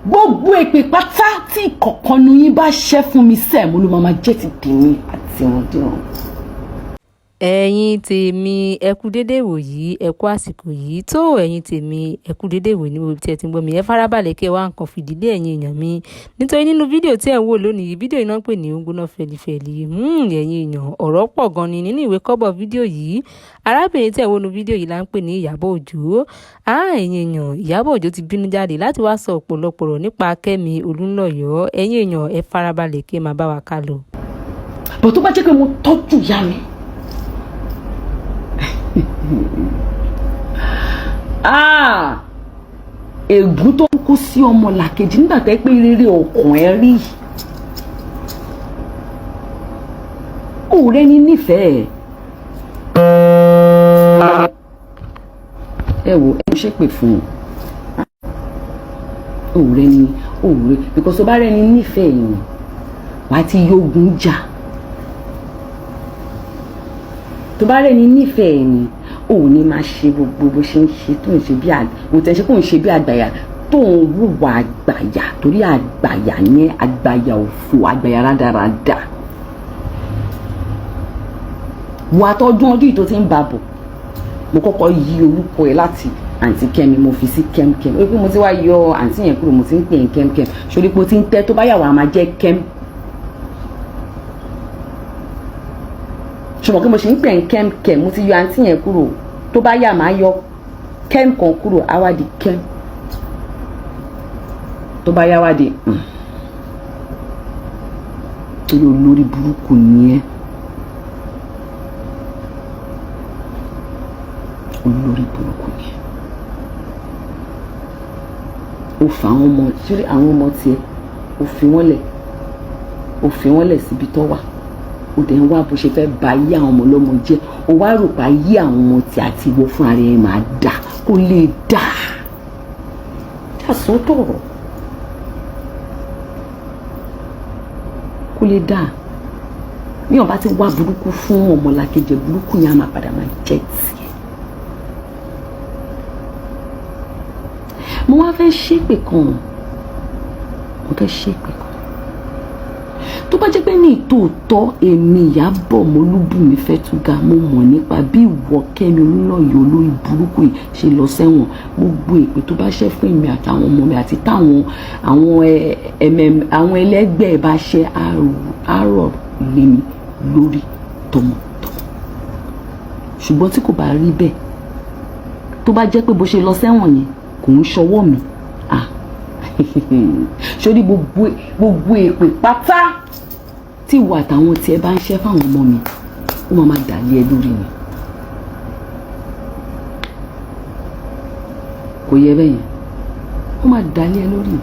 Gbogbo èpè pátá tí ìkọ̀kan nu yín bá ṣẹ́ fún mi sẹ́ẹ̀, mo ló máa jẹ́ ti tèmi àti ìrandíran. Ẹ̀yin tèmi, ẹ kú dédé ìwòyí, ẹ kú àsìkò yìí tó. Ẹ̀yin tèmi, ẹ kú dédé ìwòyí níbi tí ẹ ti ń gbọ́ mi. Ẹ farabalẹ̀ kí ẹ wá nǹkan fìdílé, ẹ̀yin èèyàn mi, nítorí nínú fídíò tí ẹ̀ ń wò lónìí yìí, fídíò iná pè ní ó gbóná fẹlifẹli. Ẹ̀yin èèyàn, ọ̀rọ̀ pọ̀ gan ni nínú ìwé kọ́bọ̀ fídíò yìí. Arábìnrin tí ẹ̀ ń wò nínú fídíò yìí là ń pè ní Ìyábọ̀ Òjó. Ẹ̀yin èèyàn, Ìyábọ̀ Òjó ti bínú jáde láti wá sọ ọ̀pọ̀lọpọ̀ ọ̀rọ̀ nípa Kẹ́mi Olúnlọ́yọ̀. Ẹ̀yin èèyàn, ẹ farabalẹ̀ kí ẹ máa bá wa ká lọ. Bọ̀ tó bá jẹ́ pé mo tọ́jú ìyá mi, ah, ègún tó ń kó sí ọmọ làkejì nígbà tẹ́ pé rere ọkàn ẹ rí òòrẹ́ ní nífẹ̀ẹ́ ẹ wò, ẹ ṣépè fún un òòrẹ́ ní òòrẹ́, because tó bá rẹ́ni nífẹ̀ẹ́ yìí, wàá ti yógun jà. Tó bá rẹ́ni nífẹ̀ẹ́ ni, ò ní máa ṣe gbogbo bó ṣe ń ṣe, tó ń ṣe bí kò tẹ̀ ṣe kó ń ṣe bí àgbàyà, tó ń wùwà àgbàyà, torí àgbàyà yẹn, àgbàyà òfò, àgbàyà rádaràda. Wà á tọ́jú ọdún yìí tó ti ń bà bọ̀. Mo kọ́kọ́ yí orúkọ ẹ láti àǹtí Kẹ́mi, mo fi sí Kẹ́mkẹ́m. Ó pé mo ti wá yọ àǹtí yẹn kúrò, mo ti ń pè ní Kẹ́mkẹ́m sórí pé o ti ń tẹ́. Tó bá yà wá, máa jẹ́ Kẹ́m. Ṣùgbọ́n kí mo ṣe ń pè ní Kẹ́mkẹ́m, mo ti yọ àǹtí yẹn kúrò. Tó bá yà, máa yọ kẹ́m kan kúrò, á wá di kẹ́m. Tó bá yá, wá di torí olórí burúkú ni ẹ́, olórí burúkú ni ẹ́. Ó fa àwọn ọmọ sórí, àwọn ọmọ tiẹ̀, ó fi wọ́n lẹ̀, ó fi wọ́n lẹ̀ síbi tó wà. Ó dẹ̀ ń wá bó ṣe fẹ́ ba ayé àwọn ọmọ ọlọ́mọ jẹ́. Ó wá rò pé ayé àwọn ọmọ tí àti ìwọ fúnra rẹ̀ máa dà, kó lè dà jàsó tọ̀rọ̀, kó lè dà. Bí wọn bá ti wá burúkú fún ọmọlàkejì, burúkú yẹn á máa padà máa jẹ́ tiẹ̀. Mo wá fẹ́ ṣépè kan, mo fẹ́ ṣépè kan. Tó bá jẹ́ pé ní ìtòótọ́, èmi Ìyábọ̀ Mọ́lúbùnmi Fẹ́túgà, mo mọ̀ nípa bí ìwọ Kẹ́mi Olúnlọ́yọ̀ olórí burúkú yìí ṣe lọ sẹ́wọ̀n, gbogbo èpè tó bá ṣẹ́ fún èmi àtàwọn ọmọ mi àti táwọn àwọn ẹlẹ́gbẹ́ ẹ̀ bá ṣẹ́, àárọ̀ lé mi lórí tọmọtọmọ. Ṣùgbọ́n tí kò bá rí bẹ́ẹ̀, tó bá jẹ́ pé bó ṣe lọ sẹ́wọ̀n yẹn kò ń ṣọwọ́ mi, ah, sórí gbogbo èpè pátá tí ìwọ àtàwọn tí ẹ bá ń ṣẹ́ fáwọn ọmọ mi, ó máa máa dà lé ẹ lórí ni. Kò yẹ bẹ́ẹ̀ yẹn, ó máa dà lé ẹ lórí,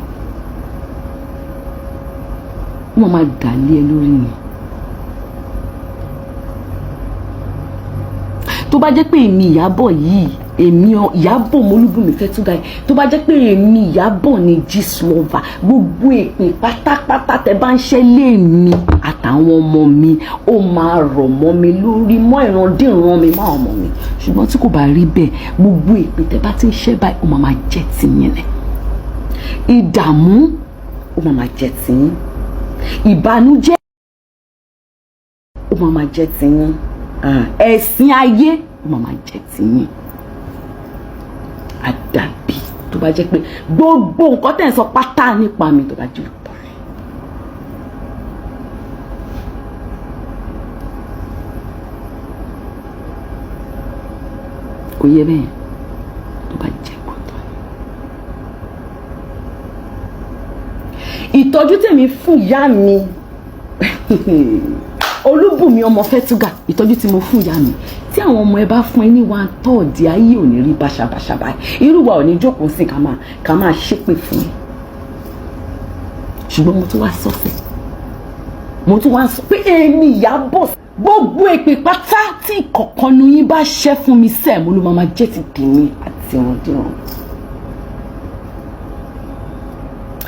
ó máa máa dà lé ẹ lórí ni. Tó bá jẹ́ pé èmi Ìyábọ̀ yìí, èmi Ìyábọ̀ Mọ́lúbùnmi Fẹ́túgà yìí, tó bá jẹ́ pé èmi Ìyábọ̀ ni Gistlover, gbogbo èpè pátápátá tẹ bá ń ṣẹ́ lé mi àtàwọn ọmọ mi, ó máa rọ̀ mọ́ mi lórí, mọ́ ìrandíran mi, mọ́ àwọn ọmọ mi. Ṣùgbọ́n tí kò bá rí bẹ́ẹ̀, gbogbo èpè tẹ bá ti ń ṣẹ́ báyìí, ó máa máa jẹ́ tiyín ni. Ìdààmú, ó máa máa jẹ́ tiyín. Ìbànújẹ́, ó máa máa jẹ́ tiyín. Ẹ̀sìn ayé, ó máa máa jẹ́ tiyín. Àdàbí tó bá jẹ́ pé gbogbo nǹkan tẹ̀ ń sọ pátá nípa mi, tó bá jẹ́ òótọ́ rẹ̀. Kò yẹ bẹ́ẹ̀, tó bá jẹ́ òótọ́ ni. Ìtọ́jú tèmi fún ìyá mi Olúbùnmi ọmọ Fẹ́túgà, ìtọ́jú tí mo fún ìyá mi, tí àwọn ọmọ ẹ bá fún ẹ ní one third, ayé ò ní rí báṣabàṣa báyìí. Irú wa ò ní jókòó sí ká máa ṣépè fún ẹ. Ṣùgbọ́n mo tún wá sọ́sẹ̀, mo tún wá sọ pé èmi Ìyábọ̀, gbogbo èpè pátá tí ìkọ̀kan nu yín bá ṣẹ́ fún mi sẹ́ẹ̀, mo ló máa jẹ́ ti tèmi àti ìrandíran.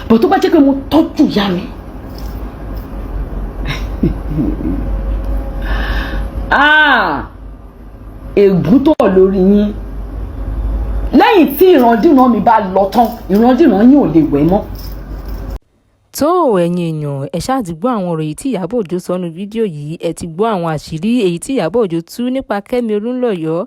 Bọ̀ tó bá jẹ́ pé mo tọ́jú ìyá mi, ah, ègún tó wà lórí yín, lẹ́yìn tí ìrandíran mi bá lọ tán, ìrandíran yín ò lè wẹ̀ mọ́. Tó, ẹ̀yin èèyàn, ẹ ṣáà ti gbọ́ àwọn ọ̀rọ̀ èyí tí Ìyábọ̀ Òjó sọ nínú fídíò yìí. Ẹ ti gbọ́ àwọn àṣírí èyí tí Ìyábọ̀ Òjó tú nípa Kẹ́mi Olúnlọ́yọ̀.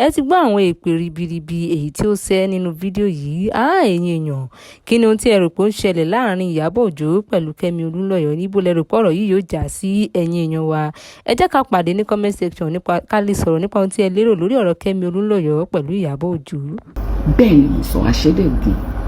Ẹ ti gbọ́ àwọn èpè ribiribi èyí tí ó ṣẹ́ nínú fídíò yìí. Á, ẹ̀yin èèyàn, kí ni ohun tí ẹ rò pé ó ń ṣẹlẹ̀ láàrin Ìyábọ̀ Òjó pẹ̀lú Kẹ́mi Olúnlọ́yọ̀? Níbo lẹ rò pé ọ̀rọ̀ yìí yóò já sí, ẹ̀yin èèyàn wa? Ẹ jẹ́ ká pàdé ní comment section nípa ká lè sọ̀rọ̀ nípa ohun tí ẹ lérò lórí ọ̀rọ̀ Kẹ́mi Olúnlọ́yọ̀ pẹ̀lú Ìyábọ̀ Òjó. Bẹ́ẹ̀ ni mo sọ, àṣẹ́dẹ̀gùn.